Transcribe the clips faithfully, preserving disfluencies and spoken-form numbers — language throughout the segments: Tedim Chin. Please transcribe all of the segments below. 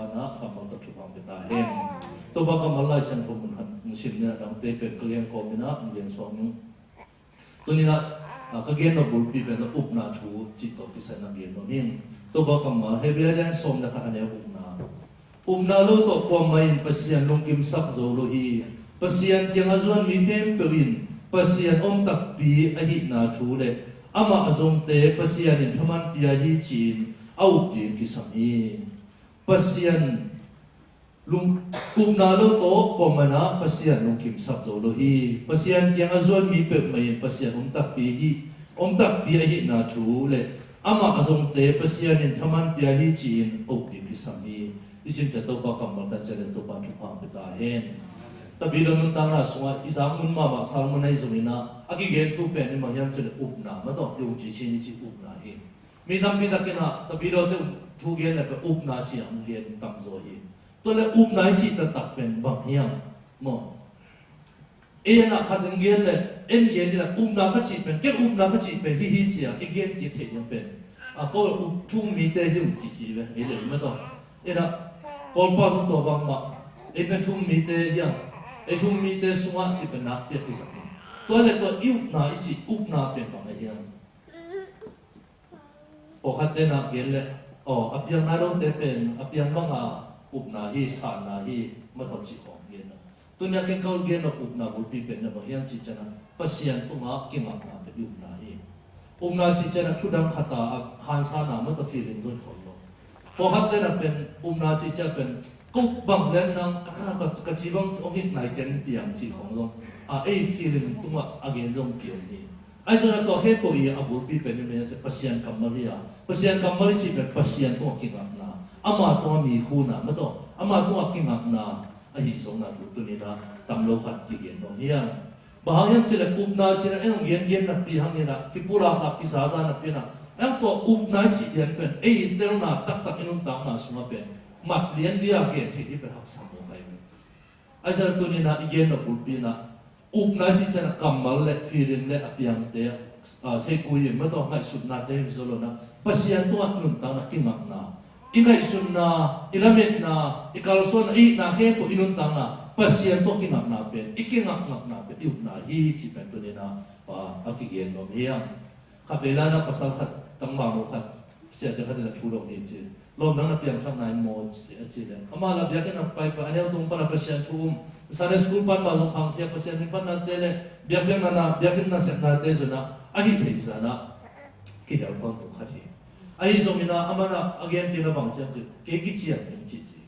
Topa kammal tawh thupha pia ta hen. Topa kammal Lai Siangtho mun khat hong sim ni a, dangte pen ka gen kawm in a hong gen suak ning. Tuni in a, a, ka gen nop bulpi pen upna thu cih tawh kisai in a gen nuam ing. Topa kammal Hebru a lian sawm le khat a neu gukna. Upna lo tawh kuamah in Pasian lungkimsak zo lo hi. Pasian kiang a zuan mi khempeuh in Pasian om takpi ahihna thu le amah a zongte Pasian in thaman pia hi ci-in a up ding kisam hi. Pasian lung, upna lo tawh kuamah in a Pasian lungkimsak zo lo hi. Pasian kiang a zuan mi peuhmah in Pasian om takpi hi, om takpi ahihna thu le amah a zongte Pasian in thaman pia hi ci-in a up ding kisam hi. I simkhiat Topa kammal tan ciangin Topa thupha pia ta hen. Tapidaw nuntakna sungah i zak mun mahmah, sang mun ahi zongin a, a kigen thu pen i mah hiam cih leh upna mah tawh, yong ci cin i ci upna hi. Mi tampi takin a, Tapidawte um thu gen le pen upna ci a hong gen tamzaw hi. Tua le upna i cih taktak pen bang hiam? Maw. Ei a na khat in gen le, en gen in a upna ka cih pen, ken upna ka cih pen hih hi ci a i gen kik theih ding pen, a, ko up thu-um mite hi ung kici ve, ei le ei mah tawh. En a, Kawlpau zong tua bangmah, ei pen thu-um mite hi a, ei thu-um mite sungah cih pen nakpi a kisak hi. Tua le tua i upna i cih upna pen bang a hiam? Pawlkhatte na gen le, aw, a piang nai lote pen a piang banga upna hi, sanna hi, mah tawh cih khawng gen a. Tuni a ken ka gen nop upna bulpi pen na bang hiam cih ciangin a, Pasian tungah kingakna pen i upna hi. Upna cih ciangin a thudang khat a, a khansanna mah tawh feeling zong khol lo. Pawlkhatte na pen upna cih ciang pen, ko bang lian nang ka, ka, ka, ka ci bang hong hih nai ken piang cih khawng zong, a, ei feeling tungah a gen zong kiom hi. Ahi zongin a tua khempeuh i a bulpi pen i mah hiam cih leh Pasian kammal hi a. Pasian kammal i cih pen Pasian tungah kingakna, ama tungah mikhuna mah tawh, ama tungah kingakna ahi zongin a tuni in a tam lo khat kigen nuam hi a. Bang hang hiam cih leh upna cih in a en hong gengen napi hangin a, kipulak lak kizaza napi in a, en tua upna i cih lian pen ei telna taktak i nuntakna sungah pen mat lian dia gen theih hi pen haksa mawk ahi. Ahi zongin tuni in a i gen nop bulpi in a, upna cih ciangin a kammal le feeling le a piangte, a, seikui in mah tawh ngaihsutnate hi zaw lo in a, Pasian tungah nuntakna kingakna, i ngaihsutna, i lametna, i kalsuanna, i itna khempeuh i nuntakna Pasian tungah kingakna pen, i kingakngakna pen i upna hi cih pen tuni in a, a, a kigen nuam hi a. Khatvei lai in a pasal khat, tangvalno khat, siate khat in a thu dong hi ci. Lawm, nang na piangthak nai maw ci, a cih leh, amah la biakinn a paipai, a neu tung pan a Pasian thu um, Sunday school pan mah zong khangkhia, Pasian minphatnate le biakpiakna, biakinn nasepnate zong in a, a hih theih zah in a kihel tawntung khat hi. Ahi zongin a, amah in a a gen kik in a bang ci hiam cih leh, kei kician keng ci ci.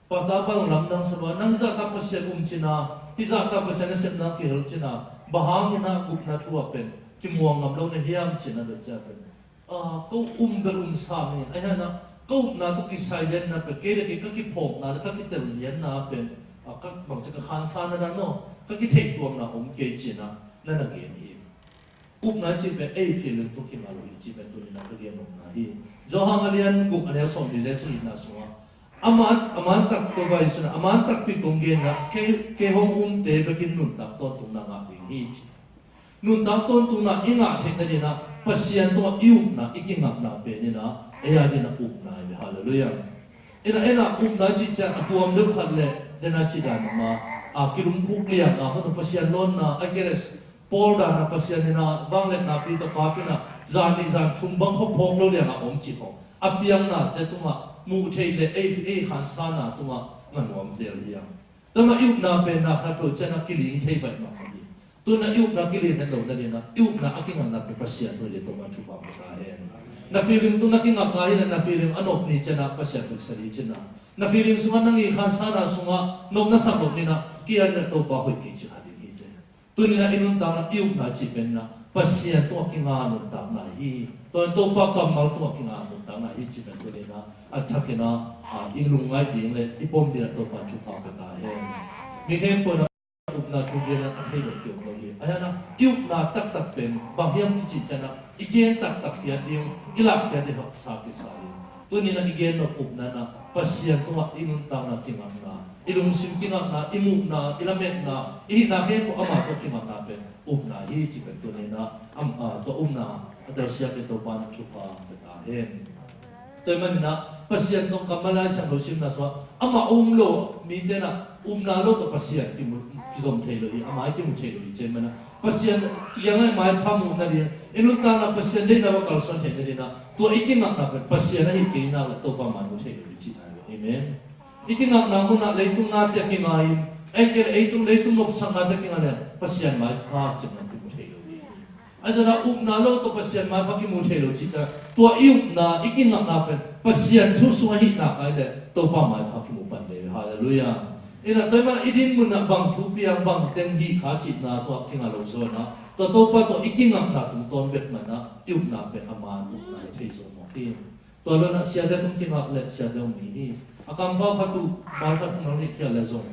Pastor pa zong lamdang sa lo a, nang hih zahtak Pasian um ci in a, hih zahtak Pasian nasepna kihel ci in a, bang hangin a gupna thu ah pen kimuang ngam lo na hiam ci in a dot ciang pen, a, ko um bel um sam ing in, ahi hang in a ka upna tawh kisai lianna pen, kei le kei ka kiphawkna le ka kitel lianna pen, a, ka bangci ka khansanna dan maw, ka kitheihtuamna om kei ci in a na na gen hi. Upna cih pen ei feeling tawh kinga lo hi cih pen tuni in a ka gen nopna hi. Johan a lian guk a neu sawmli le sagihna sungah, a man, a man tak Topa Jesuh in a, a man takpi kong gen in a, kei, kei hong umte bekin nuntak tawntungna ngah ding hi ci. Nuntak tawntungna i ngah theih nading in a, Pasian tungah i upna, i kingakna pen in a, ei a ding in a upna hi ve. Halleluiah. In a, in a upna cih ciang a tuam deuh khat le, den a cih dan mah, a, kilumkhuk liang a, mah tawh Pasian lawnna, a kei le Paul dan a Pasian in a vangliatna pi tawh kap in a, zan nih zan thum bang khop phawk lo liang a om cih khawng, a piangnate tungah muh theih le ei, ei khansanna tungah nga nuam zel hi a. Tua mah i upna pen na khat peuh ciang a kiling thei baih mahmah hi. Tu in a i upna kiling het lo nading in a, i upna a kingakna pen Pasian thu hi le, tua mah thupha pia ta hen. Na feeling tungah kingak kha hi le, na feeling a nop ni ciang a Pasian hoihsa ding ci in a, na feeling sungah nang i khansanna sungah nop na sak loh ni in a, ki-an in a Topa hoih kei ci kha ding hi te. Tuni in a i nuntakna, i upna cih pen in a Pasian tungah kinga nuntakna hi. Tua in Topa kammal tungah kinga nuntakna hi cih pen tuni in a a thakin a, a, i lungngaih ding le i pom ding a Topa thupha pia ta hen. Mi khempeuh in a upna thu gen a thei lo kiom lo hi. Ahi hang in a i upna taktak pen bang hiam kici ciang a, i gen taktak khiat ding, i lakkhiat ding haksa kisa hi. Tuni in a i gen nop upna in a Pasian tungah i nuntakna kingakna, i lungsim kingakna, i muhna, i lametna, i hihna khempeuh ama tawh kingakna pen upna hi cih pen tuni in a, am, a, tua upna a telsiam ding Topa in a thupha pia ta hen. Tua ahih manin ah Pasian tawh kammal Lai Siangtho simna sungah amah a um lo mite in ah upna lo tawh Pasian kimu, kizom thei lo hi, a mai kimu thei lo hi ci ahih manin ah Pasian kiangah maipha muh nading, i nuntakna Pasian deihna bang kalsuan theih nading ah tua i kingakna pen Pasian ahih kei nak leh Topa mai mu thei lo hi cihna hi. Amen. I kingakna munah leitung nate a kinga in, ahih kei leh leitung, leitung nopsaknate a kinga leh Pasian maipha cih bang kimu thei lo hi. Ahi zongin ah upna lo tawh Pasian maipha kimu thei lo cih ciang tua i upna, i kingakna pen Pasian thu sung ahih nak leh Topa maipha kimu pan ding hi. Halleluiah. In ah tua ahih manin i dinmun ah bang thu piang, bang teng hih kha cihna tua kinga lo zaw in ah tua Topa tawh i kingakna tungtawn bek manin ah i upna pen a man upna hi thei zaw mawk hi. Tua lo in ah siate tung kingak leh siate hong ni hi. A kampau khat uh mal khat mal nih khial leh zong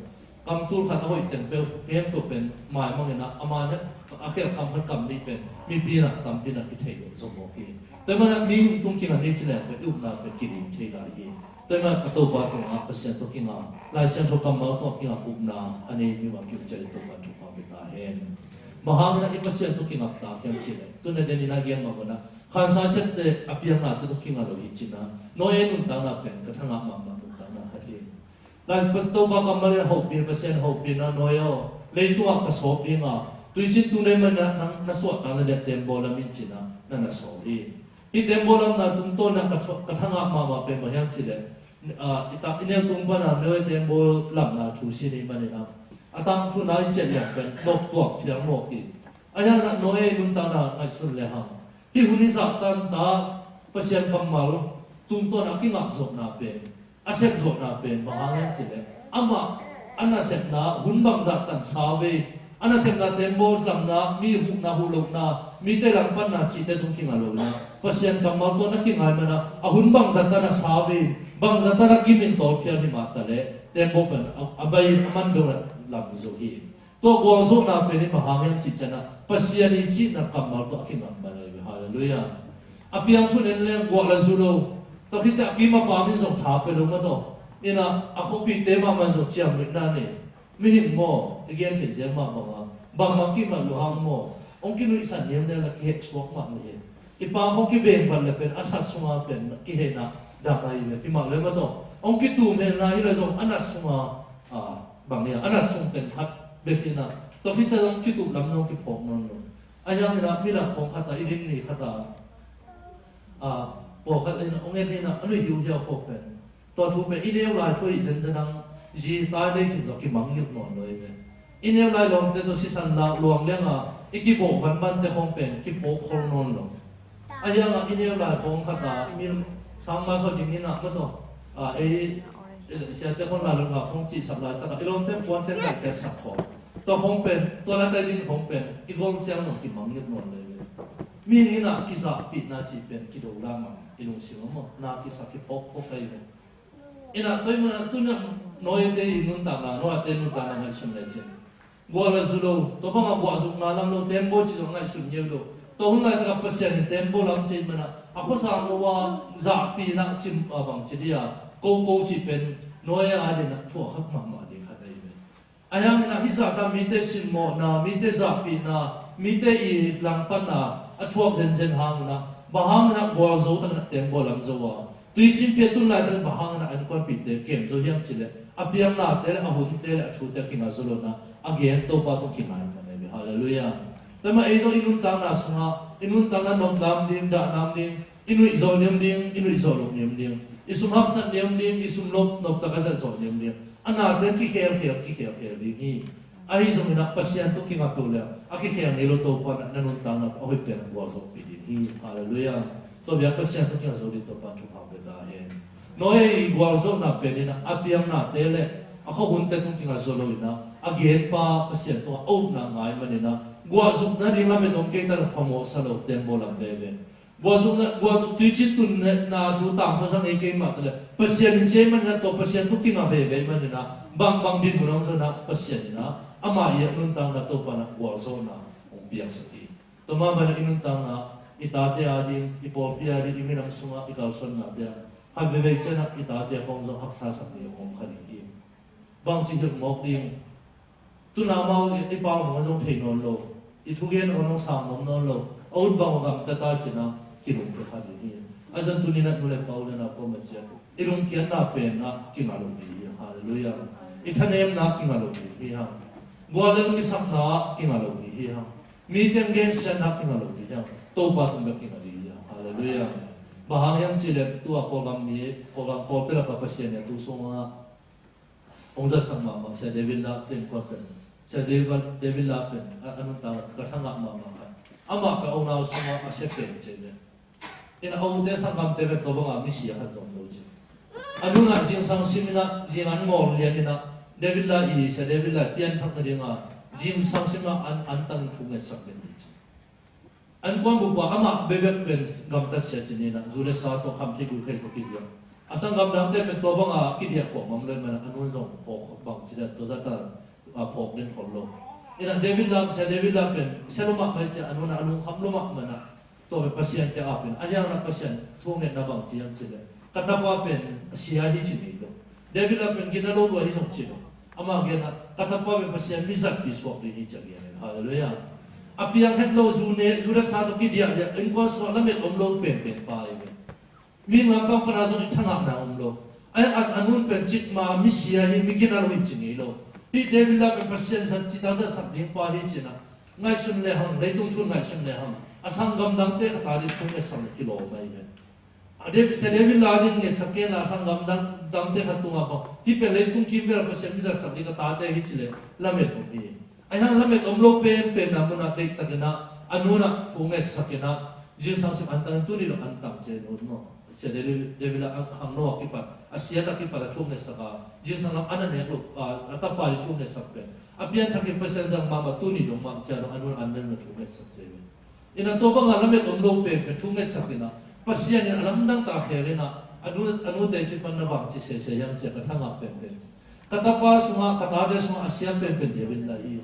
kam tul khat a hoih teng peuh khempeuh pen maimang in ah a man a khial kam khat kam nih pen mipi in ah tampi in ah kithei lo zaw mawk hi. Tua ahih manin ah mi hing tung kingak ni ci leng pen i upna pen kilim thei lai hi. Tua ahih manin ah Topa tungah Pasian tawh kingak, Lai Siangtho kammal tawh kingak upna a nei mi bang kim ciat in Topa thupha pia ta hen. Bang hangin ah i Pasian tawh kingak ta hiam cih leh tu-in ah den in ah gen mah bangin ah khansang ciatte a piang nate tawh kinga lo hi cihna. Noah nuntakna pen ka thangah mahmah nuntakna khat hi. Lai Topa kammal in a hopih, Pasian hopih in ah Noah aw, leitungah ka sawp ding a, tuiciin tung ding ahih manin ah nang na suahtakna leh tembaw lam in cihna na na sawl hi. Hih tembaw lamna tungtawn in ah ka thu-, ka thangah mahmah pen bang hiam cih leh, ah, i tak i neu tung pan ah Noah tembaw lamna thu sin ahih manin ah a tangthu na i ciah liang pen nop tuak phial mawk hi. Ahi hangin ah Noah nuntakna ngaihsun lehang hih hun i zahtan ta Pasian kammal tungtawn a kingak zawhna pen, a sep zawhna pen bang hang hiam cih leh amah a nasepna hun bang zahtan sau hi. A nasepna tembaw lamna, mi huhna huhlohna, mite langpanna cihte tung kinga lo in ah Pasian kammal tawh na kinga ahih manin ah a hun bang zahtan a sau hi. Bang zahtan a gim in tawl phial hi mah ta leh tembaw pen a, a bai a man dong lam zo hi. Tua gualzawhna pen in bang hang hiam cih ciangin ah Pasian i cihna kammal tawh a kingak man ahi ve. Halleluiah. A piang thu en leng guah lah zu lo. Tua khit ciang a kim a pam in zong tha pia lo mah tawh. In ah a khuapihte mahmah in zong ciamnuihna nei. Mihing maw, i gen theih zel mah bangin bangmah kimat lo hang maw, hong kinuihsan niamniam lah kiheh suak mah mah hi. I pa hong kibeng vat leh pen a sat sunga pen kihehna dang ahi ve. Hi mah lo mah tawh hong kitum henla hi leh zong a nat sunga, ah, bang hiam, a nat sung pen khat bek hi in ah tua khit ciang zong kitup lam zong kiphawk nawn lo. Ahi hangin ah mi lak khawng khat ah, i din ni khat ah, ah, pawlkhat in ah hong en in ah a nuih hiuhiau khawh pen tua thu pen i neu lai thu ahi zenzen hang, zi tai nei khin zong kimangngilh nawn lo hi ve. I neu lai lawmte tawh sisan lak luang liang a i kibawh vanvante khawng pen kiphawk khol nawn lo. Ahi hangin ah i neu lai khawng khat ah mi sangmai khawng ding in ah mah tawh, ah, ei, ei siate khawng lai lawng kha khawng cihsak laitak ah i lawmte puante ngaihkhiatsak khawng, tua khawng pen, tua laitak ding khawng pen i gol ciang zong kimangngilh nawn lo hi ve. Mihing in ah kizahpihna cih pen kido lam ah i lungsim ah maw, na kisa kiphawkphawk ahi ve. In ah tua ahih manin ah tu-in ah Noah te i nuntakna, Noah te nuntakna ngaihsun lecin guah lah zu lo, tua bangah guah zukna lam lo, tembaw cih zong ngaihsun ngei lo. Tua hun laitak ah Pasian in tembaw lam ci ahih manin ah a khuazak lo a zahpihna cih, ah, bang ci ding a, koko cih pen Noah a dingin ah thuakkhak mahmah ding khat ahi ve. Ahi hangin ah hih zahtan mite simmawhna, mite zahpihna, mite i langpanna a thuak zenzen hangin ah bang hangin ah gualzo takin ah tembaw lam zo a, tuiciin pi a tun laitak bang hangin ah a innkuanpihte kem zo hiam cih leh a piaknate leh a hunte leh a thute a kinga zo lo in ah a gen Topa tawh kinga ahih manin ahi ve. Halleluiah. Tua ahih manin ei zong i nuntakna sungah, i nuntakna nop lam ding, dah lam ding, i nuih zawh niam ding, i nuih zawh loh niam ding, i sum haksat niam ding, i sum nop, noptak a zat zawh niam ding. A nate kikhelkhel, kikhelkhel ding hi. Ahi zongin ah Pasian tawh kinga peuh leh a kikhel ngei lo Topa in ah na nuntakna a hoih pen a gualzawhpih ding hi. Halleluiah. Tua bek Pasian tawh kinga zo ding Topa in thupha pia ta hen. Noah i gualzawhna pen in ah a piaknate leh a khuahunte tung kinga zo lo in ah a genpa Pasian tungah a upna ngai manin ah guah zukna ding lamet om kei ta in ah phamawhsa lo, tembaw lam veve. Guah zukna, guah zuk tuiciin tunna thu tangthu a zang ei kei mah ta leh Pasian in ci ahih manin ah tua Pasian tawh kinga veve ahih manin ah bangbang dinmun hong zon ah Pasian in ah amah i a nuntakna Topa in ah gualzawhna hong piaksak hi. Tua mah bangin ah i nuntakna, i tate a ding, i pawlpi a ding, i minam sungah i kalsuannate ah khat veivei ciangin ah i tate khawng zong haksa sak ding hong om kha ding hi. Bangci hilh mawk ding. Tu-in ah amau i, i pau mawk zong thei nawn lo. I thugen a hong sang nuam nawn lo. A ut bang a gamta ta ci-in ah kilungkia kha ding hi. A zan tuni-in ah nu le pa, u le nau pawlkhat ciat i lungkiatna pen ah kingah lo ding hi hang. Halleluiah. I thanemna ah kingah lo ding hi hang. Guallel kisakna ah kingah lo ding hi hang. Mite gensiatna ah kingah lo ding hi hang. Topa tung bek kingah ding hi hang. Halleluiah. Bang hang hiam cih leh tua Kawlgam mi, Kawlgam Kawlte lakah Pasian in tu sungah hong zatsak mahmah Sia David Lah te innkuan pen, Sia David, David Lah pen a, a nuntakna ka thangah mahmah khat. Amah pen a unau sungah a sia pen ci leh, in a ute sanggamte pen tua bangah misia khat zong om lo ci. A nu in ah zingsang sim in ah, zing an ngawl lian in ah, David Lah i, Sia David Lah pianthak nadingin zingsang sim in ah an, antang thu ngetsak den hi ci. An kuan bup ah amah bekbek pen gamtat sia ci-in ah, zu le sa tawh, khamtheih guihtheih tawh kidiah. A sanggam dangte pen tua bangah kidiah kuamah om lo ahih manin a nu in zong phawk bang ci dan, tua zah ta, a, phawk den khol lo. In ah David Lah, Sia David Lah pen sia lua mahmah hi ci-a, a nu in ah a lungkham lua mahmah in ah, tua pen Pasian kiang ap in, ahi hangin ah Pasian thu ngetna bang ci hiam cih leh, ka tapa pen sia hi ci ngei lo. David Lah pen gina lo lua hi zong ci lo. Amah gen ah, ka tapa pen Pasian mizatpi suak ding hi ci-a gen hi. Halleluiah. A piang het lo, zu ne, zu le sa tawh kidiahdiah, innkuan sungah lamet om lo penpen pa hi ve. Mi ngampang pana zong i thangahna om lo. A, a, a nu in pen cik ma misia hi, mi gina lo hi ci ngei lo. Hih David Lah pen Pasian zat cih tak zatsak ding pa hi ci-in ah ngaihsun le hang, leitung thu ngaihsun le hang, a sanggam dangte khat ading thu ngetsak leh kilawm ahi ve. A David, Sia David Lah ding ngetsak kei in ah, sanggam dang, dangte khat tungah bang, hih pen leitung kimvel ah Pasian mizatsak ding ka tate hi ci leh lamet om hi. Ahi hang lamet om lo penpen na munah deihtakin ah, a nu in ah thu ngetsak in ah, zingsang sim antang, tuni lo antang ci, a nu in maw, Sia David, David Lah a khangno a kipat, a siat a kipat a thu ngetsak a, zingsang lam an a nek lo a, a tapa ading thu ngetsak pen, a pianthak in Pasian zang mahmah, tuni dong mah ci-a dong a nu in an nek lo thu ngetsak ci ve. In ah tua bangah lamet om lo penpen thu ngetsak in ah, Pasian in a lamdang ta khel in ah, a nu, a nute cih pan na bang ci sese hiam ci-a ka thangah penpen, ka tapa sungah, ka tate sungah a sia penpen David Lah hi.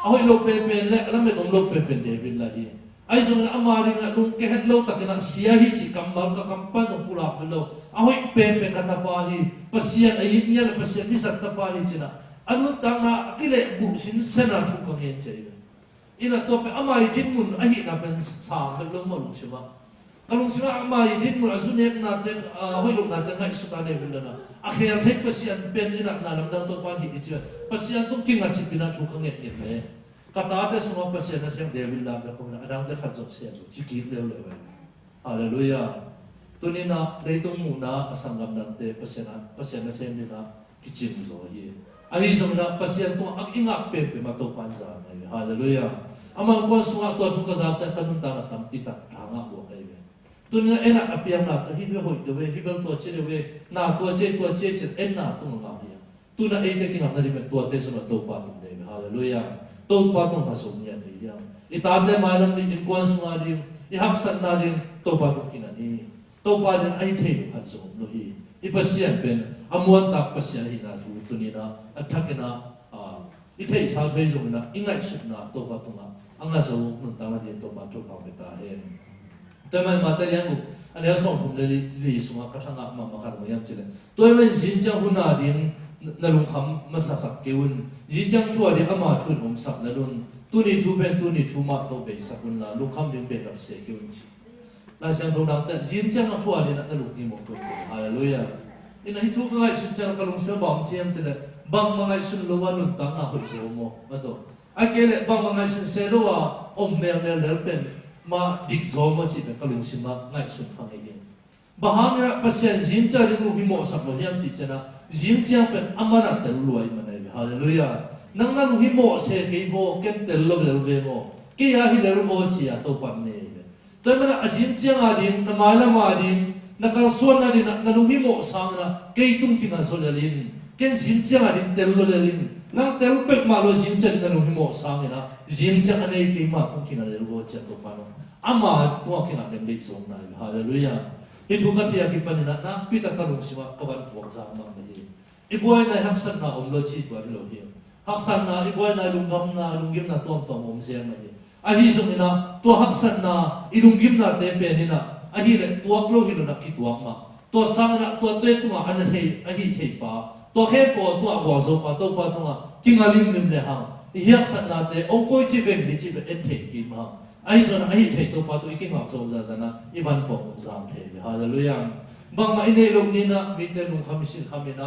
A hoih lo penpen le a lamet om lo penpen David Lah hi. Ahi zongin ama adingin ah lungke het lo takin ah sia hi cih kammal ka kam pan zong pulak bel lo. A hoih penpen ka tapa hi. Pasian a it ngiat le Pasian mizat tapa hi ci-in ah, a nuntakna a kilehbulh sinsen a thu ka ngen ci hi. In ah tua pen ama i dinmun ahihna pen sang bek lo maw lungsim ah. Ka lungsim ah ama i dinmun, a zu neknate, a hoih lohnate ngaihsut a, David Lah in ah a khel thei Pasian pen in ah na lamdang Topa in hih ding ci-a, Pasian tung kingacip in ah thu ka ngetnget leh, ka tate sungah Pasian nasem David Lah bek om in ah, a dangte khat zong sem lo ci kik leuleu ahi. Halleluiah. Tuni-in ah leitung muhna a sanggam dangte Pasian a, Pasian nasem dingin ah kicing zaw hi. Ahi zongin ah Pasian tungah i ngak penpen mah Topa in za ngai ve. Halleluiah. Amah innkuan sungah tua thu ka zak ciang ka nuntakna tampi tak thangah lua ka hi ve. Tuni-in ah en ah a piangna, ka hih ve, hoih deuh ve, hih bel tua ci deuh ve, na tua ci, tua ci ci-in enna tungah ngah hi. Tu-in ah eite kingakna ding pen tuate sungah Topa tung ding hi. Halleluiah. Topa tungah zo ngiat ding hi. I tate mailam ding, innkuan sungah ding, i haksatna ding Topa tung kingak ni. Topa ding a hi thei lo khat zong om lo hi. I Pasian pen a muantak Pasian ahihna thu tuni-in ah a thakin ah, a, i theihsa thei zongin ah i ngaihsutna Topa tungah a ngah zo nuntakna ding Topa thupha pia ta hen. Tua ahih manin Mate lian guk, a neu sawmthum le li, li sungah ka thangah mahmah khat bang hiam cih leh, tua ahih manin zing ciang hun ading na lungkham masasak kei un. Zing ciang thu ading ama thu in omsak lel un. Tuni thu pen tuni thu mah tawh beisak un la, lungkham ding behlap se kei un ci. Lai Siangtho dangte, zing ciang a thu ading na lunghimawh kei un ci. Halleluiah. In ah hih thu ka ngaihsut ciang ka lungsim ah bang om hiam cih leh, bangmah ngaihsun lo a nuntakna hoih zaw maw, a tawh, ahih kei leh bangmah ngaihsun se lo a om melmel lel pen mah dik zaw maw cih pen ka lungsim ah ngaihsun kha ngei hi. Bang hangin ah Pasian zing ciang ding lunghimawhsak lo hiam cih ciangin ah, zing ciang pen a man a tel lua ahih man ahi ve. Halleluiah. Nang na lunghimawh se kei vaw, ken tel lo lel veng aw, kei a hi lel vaw ci-a Topa in nei ahi ve. Tua ahih manin ah a zing ciang ading, na mailam ading, na kalsuan ading ah na lunghimawh sangin ah kei tung kingah zaw lel in. Ken zing ciang ading tel lo lel in. Nang tel pek mah lo, zing ciang ding na lunghimawh sangin ah zing ciang a nei keimah tung kingah lel vaw ci-a Topa in ah ama tungah kingah teng deih zong na hi. Halleluiah. Hih thu ka theih a kipanin ah nakpi tak ka lungsim ah ka van puak zang mahmah hi. I buaina, i haksatna om lo cih buai hi lo hi. Haksatna, i buaina, i lungkhamna, i lunggimna tuamtuam om ziang ahi. Ahi zongin ah tua haksatna, i lunggimnate pen in ah, ahih leh tuak lo hi lo in ah kituak mah. Tua sangin ah tuate tungah a na thei, a hih thei pa, tua khempeuh tungah gualzo pa, Topa tungah kingah limlim le hang, i haksatnate hong koici veng ni cih pen en thei kei mah hang. Ahi zongin a hih theih Topa tawh i kingak zawh zahzah in i van pawh hong zang thei hi. Halleluiah. Bangmah i neih loh ni-in mite lungkham i sinkham in,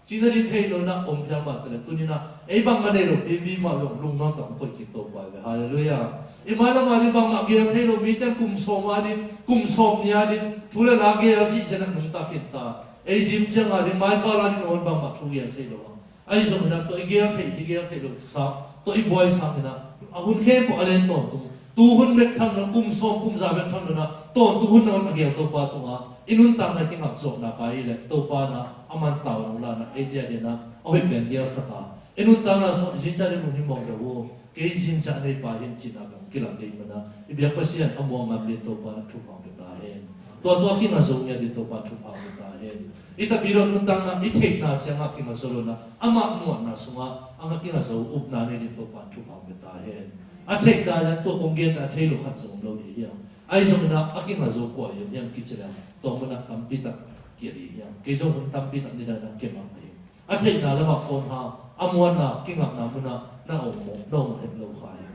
cihna ding thei lo in om phial mah taleh tuni-in ei bangmah neih loh pipi mah zong lungnuam tak hong koih kik Topa hi. Halleluiah. I mailam a ding bangmah gel thei lo, mite kum sawm a ding, kum sawm nih a ding thu le la gel sihsih in nungta khin ta. Ei zim ciang a ding, mai kal a ding nawn bangmah thu gel thei lo. Ahi zongin tua i gel theih, i gel theih loh sa, tua i buai sangin a hun khempeuh a len tawntung, tu hun bek tham lo, kum sawm kum za bek tham lo in, tawntung hun nangawn a gel Topa tungah i nuntakna i kingak zawhna ka hi leh Topa in a man tau nong la in, eite a dingin a hoih pen gelsak a, i nuntakna sungah zing ciang ding lunghimawh lo uh, kei zing ciang a neipa hi ing cihna bang kilang ding hi manin, i biak Pasian a muang ngam dingin Topa in thupha hong pia ta hen. Tua tua kinga zo ngiat dingin Topa in thupha hong pia ta hen. I tapidaw nuntakna i theihna ciangah kinga zo lo in, amah muanna sungah a kinga zo upna nei dingin Topa in thupha hong pia ta hen. A theihna in tua kong gen a thei lo khat zong om lo ding hi hang. Ahi zongin a kinga zo kua hi hiam kici leng, tua munah tampi tak kiat hi hang. Kei zong hun tampi tak nidang in a kiam hi. A theihna lamah kong hang, a muanna kingakna munah na om mawk, na om het lo kha hi.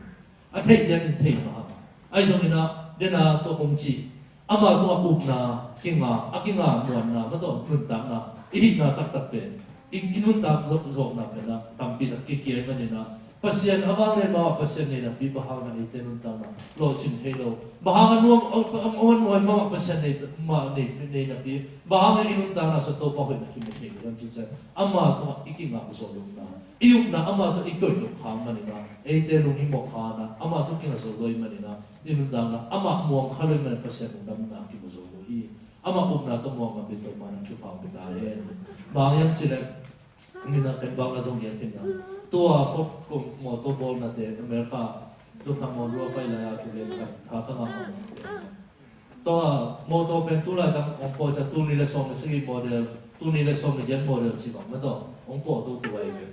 A theih lian in thei mah hang. Ahi zongin a, dena tua kong cih, amah tungah upna kinga, a kinga muanna, mah tawh nuntakna i hihna taktak pen, i, i nuntak zawh, zawhna pen a tampi tak kikial manin a, Pasian a vanglian mah, Pasian nei napi bang hang in a eite nuntakna lawhcing thei lo. Bang hang a nuam, a, a, a nuam mah, Pasian nei mah, nei, nei napi bang hang in i nuntakna sungah Topa hoihna kimu thei lo hiam cih ciang, amah tungah i kingak zawh lohna, i upna amah tawh i koih loh khak manin a, eite lunghimawh kha in a, amah tawh kinga zo lo hi manin a, i nuntakna amah muang kha lo hi manin a Pasian lungdamna kimu zo lo hi. Amah upna tawh muang ngam dingin Topa in thupha hong pia ta hen. Bang hang hiam cih leh, nidang ken bang a zong gen khin na. Tua Ford kong mawtaw bawlnate America, Lufthansa mawtaw pai lai a thu gen khat, tha ka ngah ngam. Tua mawtaw pen tu laitak hong pawh ciang tul nih le sawm le sagih model, tul nih le sawm le giat model cih bang mah tawh hong pawh toto ahi ve.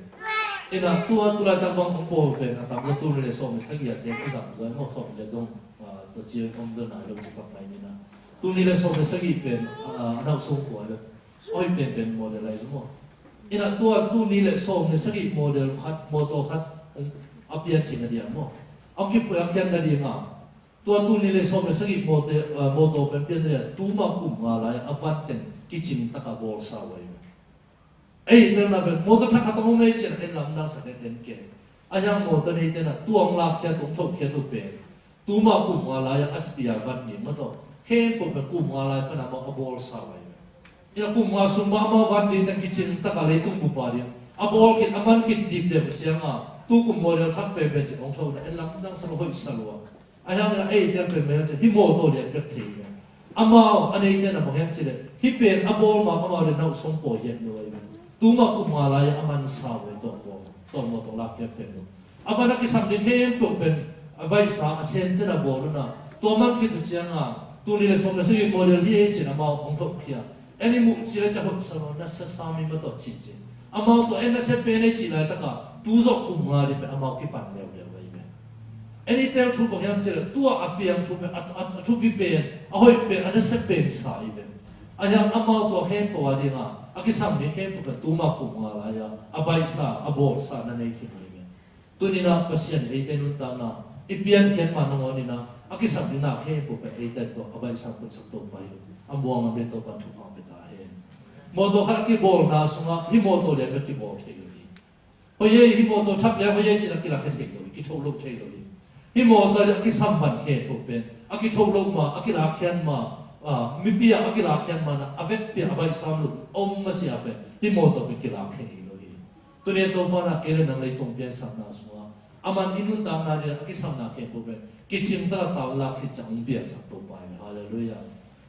Ina tua tu laitak bang hong pawh pen a tam zaw tul nih le sawm le sagih a te kizang zaw maw, sawm le giat dong, ah, tua ci om zaw nai lo ci pak mai ni na. Tul nih le sawm le sagih pen, ah, a nauh sung pua ahi ve. Oi penpen model ahi ve maw. Ina tua tul nih le sawm le sagih model khat, mawtaw khat hong a pian theih nading maw, a kipui a khian nading a, tua tul nih le sawm le sagih mawte, ah, mawtaw pen pian le tu mah kum nga lai a van teng kicing taka bawlsa uh ahi ve. Ei, telna pen mawtaw thak khat a om ei ci-in en lamdang sak en en kei. Ahi hang mawtaw neite in a tua hong lakkhiat uh, hong thohkhiat uh pen tu mah kum nga lai a spare van ding mah tawh khempeuh pen kum nga lai pan a mah a bawlsa uh ahi ve. Ina kum nga sung mah a mah van ding teng kicing taka leitung bup a ding a bawl khit, a man khit dip deuh ciang a, tu kum model thak penpen ci-in hong thoh in a en lamdang sak a hoih sa lua. Ahi hangin a eite pen mah hiam cih leh hih mawtaw lian bek thei hi. Amau a neite in a bang hiam cih leh hih pen a bawl ma amau le nauh sung pawh hiat lo ahi hi. Tu mah kum nga lai a mansa uh hi, tua mawtaw, tua mawtaw lakkhiat pen uh. A van a kisam ding khempeuh pen a baihsa a sente in a bawl uh a, tua man khit uh ciang a, tul nih le sawm le sagih model hi ei ci-in amau hong thohkhia. En i muh cih leh ca hoih sa lo, na sia sa mi mah tawh ci ci. Amau tua en na sia pen ei cih laitak a, tu zawh kum nga ding pen amau kipan leuleu ahi hi. En i tel thu bang hiam cih leh tua a piang thu pen, a, a, a thupi pen, a hoih pen, a nasia pen sa hi ve. Ahi hang amau tua khempeuh a ding a, a kisam ding khempeuh pen tu mah kum nga lai a, a baihsa, a bawlsa na nei khin hi ve. Tuni-in a Pasian eite nuntakna i piankhiat ma nangawn in a, a kisam ding na khempeuh pen eite tawh a baihsa koihsak Topa hi. A muang ngam dingin Topa in thupha hong pia ta hen. Mawtaw khat a kibawlna sungah hih mawtaw lian bek kibawl thei lo hi. Hoih ei, hih mawtaw thak lian hoih ei ci-in a kilakkhia thei lo hi, kithoh lo thei lo hi. Hih mawtaw lian a kisam van khempeuh pen a kithoh lo ma, a kilakkhiat ma, a, mipi a kilakkhiat ma in a, a vekpi a baihsa om lo, om masiah pen hih mawtaw pen kilakkhia hi lo hi. Tuni-in Topa in a kei le nang leitung piansakna sungah a man i nuntakna ding a kisamna khempeuh pen kicing taka tawn lak khit ciang hong piangsak Topa hi. Halleluiah.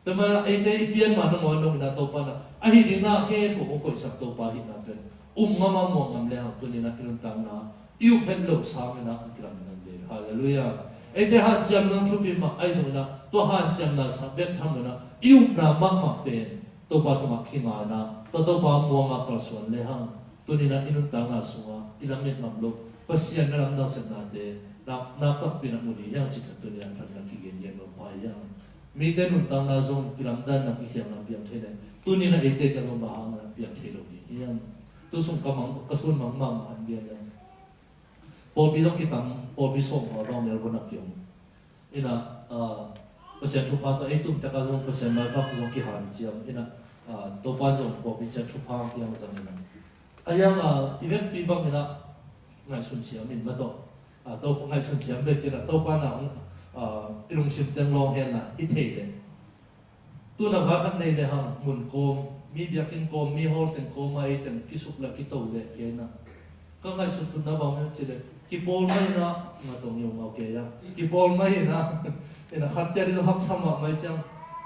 Tua manin a eite i pian ma nangawn dongin a Topa in a, a hih ding na khempeuh hong koihsak Topa ahihna pen um ngam a, muang ngam leng tuni-in a i nuntakna i up het loh sangin a hong kilamdang ding hi. Halleluiah. Eite hanciamna thupi mah ahi zongin a, tua hanciamna sak bek tham lo in a, i upna mahmah pen Topa tungah kinga in a, tua Topa muang a kalsuan lehang, tuni-in a i nuntakna sungah i lamet ngam loh Pasian na lamdang sepnate nak, nakpi in a mu ding hi hang cih pen tuni-in a thak in a kigen gen nuam pah hi hang. Mite nuntakna zong kilamdanna, kikhialhna piang thei leh, tuni-in a eite kiang zong bang hang in a piang thei lo ding hi hang. Tu sung ka mang, ka sun mang mahmah khat gen leng, pawlpi zong kitam, pawlpi sawm pha bang Melbourne ah ki-om. Inah, ah, Pasian thupha tawh ei tumtek a zong Pasian maipha zong kihanciam inah, ah, Topa in zong pawlpi ciat thupha hong piang zang inah. A hiang, ah, i vekpi bang inah ngaihsun ciam in mah tawh, ah, Topa ngaihsun ciam bek inah Topa na hong, ah, i lungsim teng lawng hen inah i thei leh. Tuna va khat nei le hang mun kawm, mi biakinn kawm, mi hall teng kawm a ei teng kisuk le kito le kei inah. Ka ngaihsut tutna bang hiam cih leh kipawl mah inah, nga tong ngiau ngau kei a. Kipawl mah inah, inah khat kia di zong haksa mahmah ciang,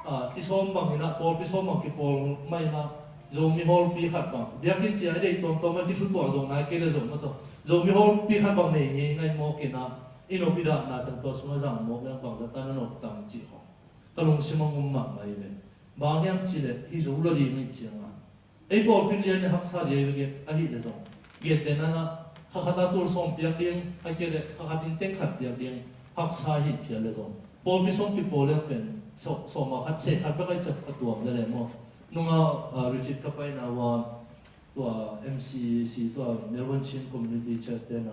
ah, i sawm bang inah, pawlpi sawm bang kipawl mah inah, Zomi hallpi khat bang. Biakinn cia i deih tuamtuam a kithutuah zong nai kei le zong mah tawh. Zomi hallpi khat bang nei ngei ngai mawk inah, i nop i dahna teng tua sungah zang mawk leng bang zata na nop tam cih khawng. Ka lungsim a um mahmah hi ve. Bang hiam cih leh hi zo lo ding hi ciangah. Ei pawlpi lian le haksa lian ve gen ahi le zong. Gentehna inah kha khat a tul sawm piak ding, a kei le kha khat in teng khat piak ding, haksa hi phial le zong. Pawlpi sawm kipawl le pen, sawm, sawm a khat, se khat bek a i cep ka tuam le le maw. Nunga, ah, retreat ka paina ua, tua M C C, tua Melbourne Chin Community Church te na.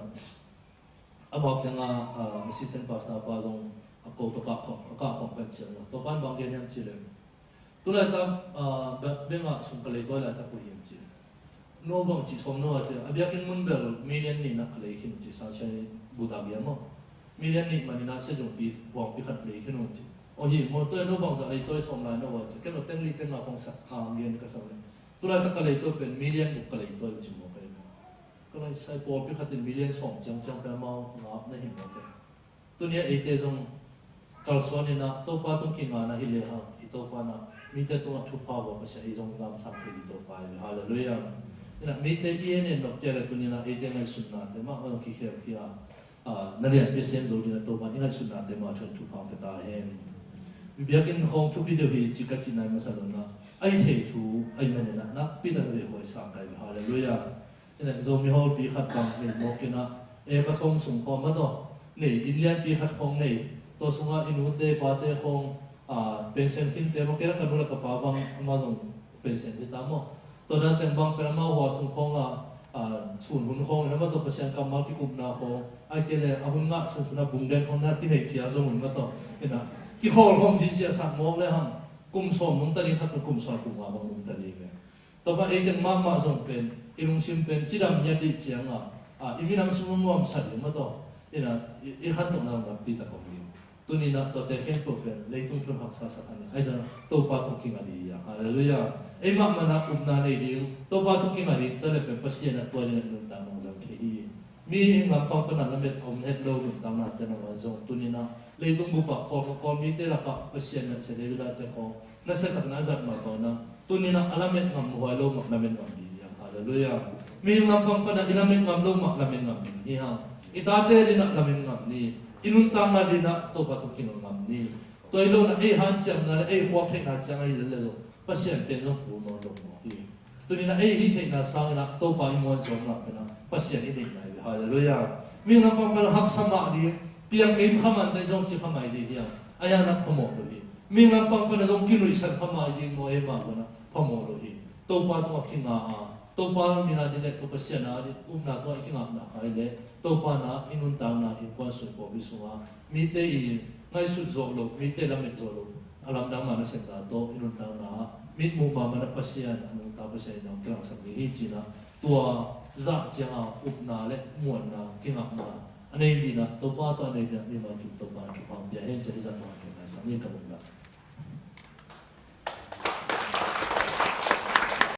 Amau kiangah, ah, assistant pastor pa zong a ko tawh kah khawm, a kah khawm kan ciang lo. Tua pan bang gen hiam cih leh. Tulaitak, ah, be-, bengah sum ka leitawi laitak uh hiam cih. No bang cih sawm no a cih. A biakinn mun bel million nih na ka lei khin uh cih Sunshine Buddha Gya maw. Million nih man inah sejongpi, huangpi khat lei khin uh cih. O hi maw tua no bang zah leitawi sawm lai no a cih. Ken lo teng nih teng a khong sak, ah, gen ka sak le. Tulaitak ka leitawi pen million uk ka leitawi uh cih maw ka hi maw. Ka laisai pawlpi khat in million sawm ciangciang pia mau ngap na hi mawk e. Tuni a eite zong kalsuan inah Topa tung kingana hi lehang i Topa na mite tungah thupha ua Pasian i zong ngamsang thei di Topa i. Halleluiah. Inah mite i en en nop kia le tuni na eite ngaihsutnate mah zong kikhel khia. Ah, na lianpi sem zo dina Topa i ngaihsutnate mah thuan thupha pia ta hen. Biakinn khawng thupi deuh hi cika ci nai masa lo na. Ai thei thu ai man inah nakpi ta na ve huai sang kai. Halleluiah. Inah Zomi hallpi khat bang nei mawk inah, e ka sawm sung khawng mah tawh nei, inn lianpi khat khawng nei, tua sungah i nute pate khawng, ah, pension khinte mah kei ka nu le ka pa bang amah zong pension hi ta maw. Tua dan teng bang pen amah hua sung khawngah, ah, sun hun khawng inah mah tawh Pasian kammal kikupna khawng, ai kei le a hun ngah sunsun a bungden khawng na kinei phia zong un mah tawh. Inah kikhawl khawm zin siasak mawk le hang kum sawm nungta ding khat kum sawm kum nga bang nungta ding ve. Tua mah ei teng mahmah zong pen i lungsim pen cidam ngiat dih ciangah, ah, i minam sung nuamsa dih mah tawh inah i, i khantohna lampi tak om dih. Tuni inah tuate khempeuh pen leitung thun haksa sak khan ahi zong Topa tung kinga dih hi a. Halleluiah. Ei mahmah na upna nei ding Topa tung kinga ding tua le pen Pasian a tua ding a i nuntak nong zang thei hi. Mi lampang pana lamet om het lo nuntakna te na wan zong tuni inah leitung bup ah kawl, kawl mite lakah Pasian na sia David late khawng na sia tak na zat mah bang na tuni inah a lamet ngam huai lo mah lamet ngam dih hi hang. Halleluiah. Mi lampang pana i lamet ngam lo mah lamet ngam dih hi hang. I tate dinah lamet ngam ni. I nuntakna dinah Topa tung kinga ngam ni. Tua hi lo na ei hanciamna le ei khuak theihna ciang ahi le le lo Pasian pen zong kul nawn lo mawk hi. Tuni inah ei hih theihna sang inah Topa i muan zawkna pen ah Pasian i deihna hi. Halleluiah. Mi lampang pen ah haksa mah ding, piang kei kha man dai zong ci kha mai ding hi a, a hiang na phamawh lo hi. Mi lampang pen ah zong kinuihsan kha mai ding maw, ei mah pen ah phamawh lo hi. Topa tungah kinga a, Topa min a ding le Topa Pasian a ding upna tungah i kingakna kai le Topa na i nuntakna innkuan sung pawlpi sungah mite i ngaihsut zawh loh, mite lamet zawh loh a lamdang mah nasemna tawh i nuntakna ah mitmuh mahmah na Pasian, a nungta Pasian in hong kilangsak ding hi ci-in ah tua zah ciangah upna le muanna kingakna a nei dingin ah Topa tawh a nei dingin ah mimal kim Topa in thupha hong pia hen ci-in ah hih zah tawh hong kingaksak ni ka lungdam.